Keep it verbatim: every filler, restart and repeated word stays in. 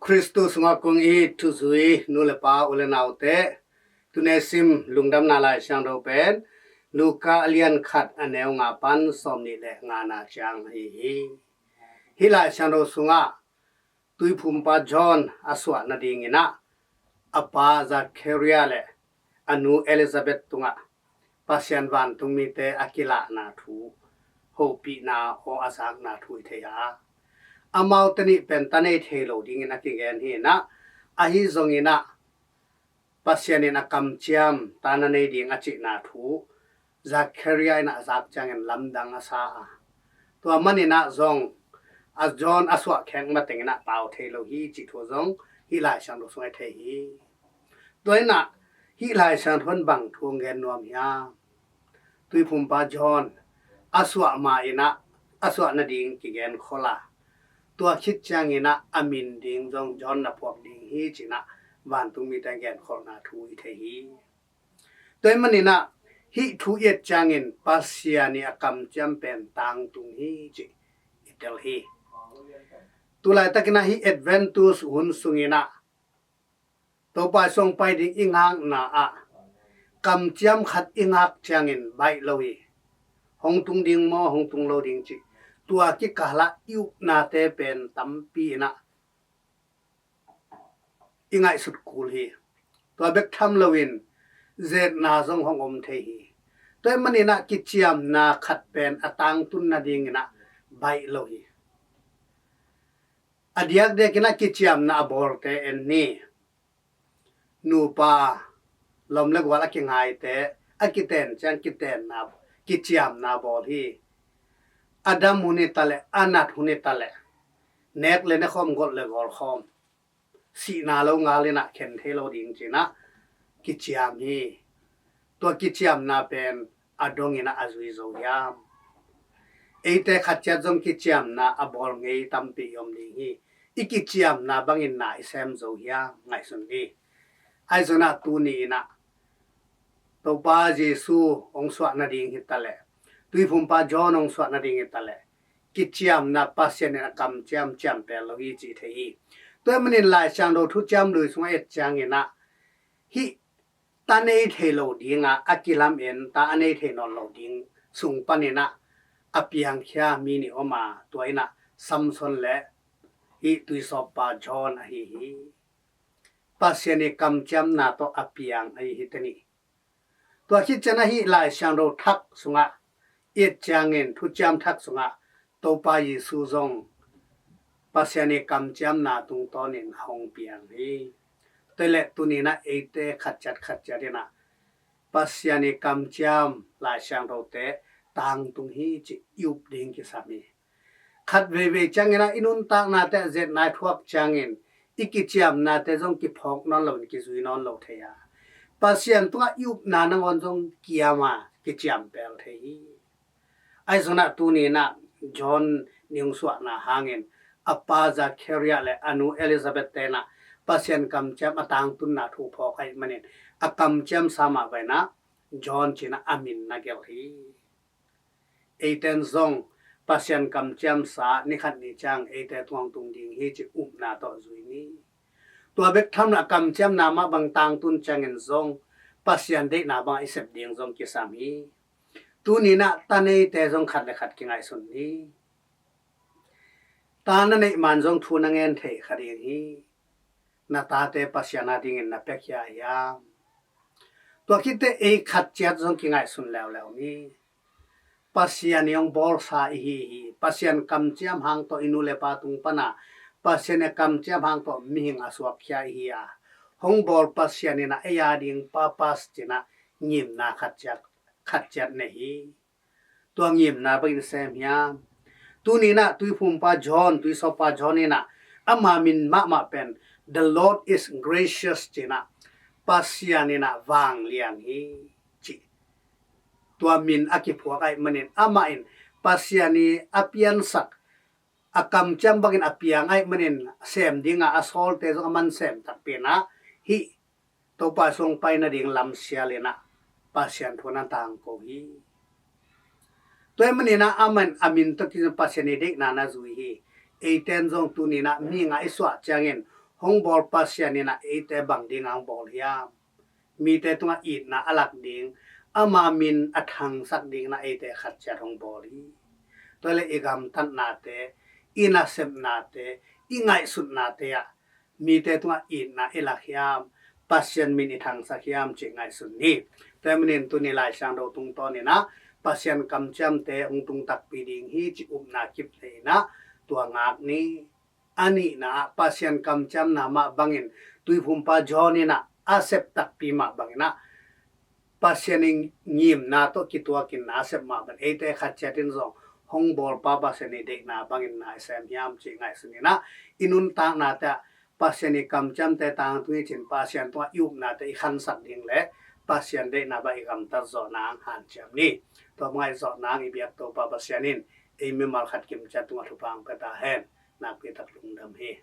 Khristu sungah kong it thuzui nu le pa u le naute, tuni sim lungdamna Lai Siangtho pen Luka a lian khat a neu nga pan sawm nih le nga na ciang ahi hi. Hih Lai Siangtho sungah tuiphumpa John a suah nadingin ah a pa Zakaria le a nu Elizabeth tungah Pasian vantungmite a kilahna thu, hopihna aw a zakna thu i thei a, amaute nih pen ta nei thei lo dingin a kigen hi in ah, ahi zongin ah Pasian in a kamciam ta na nei ding a cihna thu Zakaria in a zak ciangin lamdang a sa a, tua manin ah zong a John a suah khek matengin ah pau thei lo hi cih thu zong hih Lai Siangtho sungah i thei hi. Tua in ah hih Lai Siangtho in bang thu hong gen nuam hiam? Tuiphumpa John a suah ma in ah a suah nading kigen khol a, tua khit ciangin ah a min ding zong John na phuak ding hi ci-in ah vantungmite genkholhna thu i thei hi. Tua ahih manin ah hih thu i et ciangin Pasian i a kamciam pen tangtung hi cih i tel hi. Tulaitakin ah hih Adventus hun sungin ah Topa i suang pai ding i ngakna ah kamciam khat i ngak ciangin baih lo hi. Hong tung ding maw, hong tung lo ding cih, tua kikal ah i upnate pen tampi in ah i ngaihsut kul hi. Tua bek tham loin zetna zong hong om thei hi. Tua ahih manin ah kiciamna khat pen a tangtun nadingin ah baih lo hi. A diakdiakin ah kiciamna a bawlte en ni. Nupa lawm le gual a kingaite a kiten ciang kitenna, kiciamna bawl hi. A dam hun hi ta leh, a nat hun hi ta leh, nek le nekhawm, golh le gawlkhawm, sihna lo ngal in ah khen thei lo ding ci-in ah kiciam hi. Tua kiciamna pen a dongin ah a zui zo hiam? Eite khat ciat zong kiciamna a bawl ngei tampi i om ding hi. I kiciamna bangin na i sem zo hiam? Ngaihsun ni. Ahi zongin ah tuni in ah Topa Jesu hong suah nading hi ta leh, tuiphumpa John hong suah nading hi ta leh, kiciamna Pasian in a kamciam ciampel lo hi cih thei hi. Tua ahih manin Lai Siangtho Thuciam Lui sungah et ciangin ah hih ta nei thei lo ding a, a kilamen ta a nei thei nawn lo ding sung panin ah a piangkhia mi nih om a, tua in ah Samson le hih tuisawppa John ahi hi. Pasian i kamciamna tawh a piang ahi hi teni. Tua khit ciang ah hih Lai Siangtho thak sungah i et ciangin, Thuciam Thak sungah Topa Jesu zong Pasian i kamciamna tungtawnin a hong piang hi. Tua leh tuni in ah eite khat ciat khat ciat in ah Pasian i kamciam Lai Siangthote tangtung hi cih i up ding kisam hi. Khat veivei ciangin ah i nuntaknate ah zetna i thuak ciangin i kiciamnate zong kiphawk nawn loin kizui nawn lo thei a, Pasian tungah i upna nangawn zong kiam a, kiciampel thei hi. Ahi zongin ah tuni in ah John nih hong suahna hangin a pa Zakaria le a nu Elizabeth te in ah Pasian kamciam a tangtunna thu phawk ahih manin a kamciamsa mah bangin ah John ci-in ah a min na gelh hi. Eite in zong Pasian kamciamsa ni khat ni ciang eite tungah tung ding hi cih upna tawh zui ni. Tua bek tham loin a kamciamna mah bang tangtun ciangin zong Pasian deihna bangah i sep ding zong kisam hi. Tuni in ah ta neite zong khat le khat kingaihsun ni. Ta na neih man zong thu na ngen theih kha ding hi. Na tate Pasian adingin na piakhia hiam? Tua khit teh ei khat ciat zong kingaihsun leuleu ni. Pasian i hong bawlsa i hi hi. Pasian kamciam hang tawh i nu le pa tung pan a, Pasian i kamciam hang tawh mihing a suakkhia i hi a, hong bawl Pasian in ah ei ading purpose ci-in ah ngimna khat ciat, khat ciat nei hi. Tua ngimna bangin sem hiam? Tuni in ah tuiphumpa John, tuisawppa John in ah ama min mahmah pen The Lord is gracious ci-in ah, Pasian in ah vanglian hi cih, tua min a kiphuak ahih manin amah in Pasian i a piansak, a kamciam bangin a piang ahih manin sem ding a, a sawlte zong a man sem takpi in ah hih Topa i suang pai nading lam sial in ah Pasian thu na tangko hi. Tua ahih manin ah amah in a min tawh kizui Pasian i deihna na zui hi. Eite in zong tuni in ah mihing a i suah ciangin hong bawl Pasian in ah eite bang ding a hong bawl hiam? Mite tungah itna a lak ding, ama min a thangsak ding in ah eite khat ciat hong bawl hi. Tua leh i gamtatnate, i nasepnate, i ngaihsutnate ah mite tungah itna i lak hiam, Pasian min i thangsak hiam cih ngaihsun ni. Tua manin tuni Lai Siangtho tungtawn in ah Pasian kamciamte hong tung takpi ding hi cih upna kip leh in ah tua ngak ni. A nihna ah Pasian kamciamna mah bangin Tuiphumpa John in ah a sep takpi mah bangin ah Pasian in ngimna tawh kituakin na a sep mah bangin eite khat ciat in zong hong bawlpa Pasian i deihna bangin na i sem hiam cih ngaihsun in ah i nuntaknate ah Pasian i kamciamte tangtung i cin Pasian tungah i upnate i khansak ding leh Pasian deihna bang i gamtat zawh nang hanciam ni. Tua bang ngaih zawh nang i biak Topa Pasian in ei mimal khat kimciat tungah thupha hong pia ta hen. Nakpi tak lungdam hi.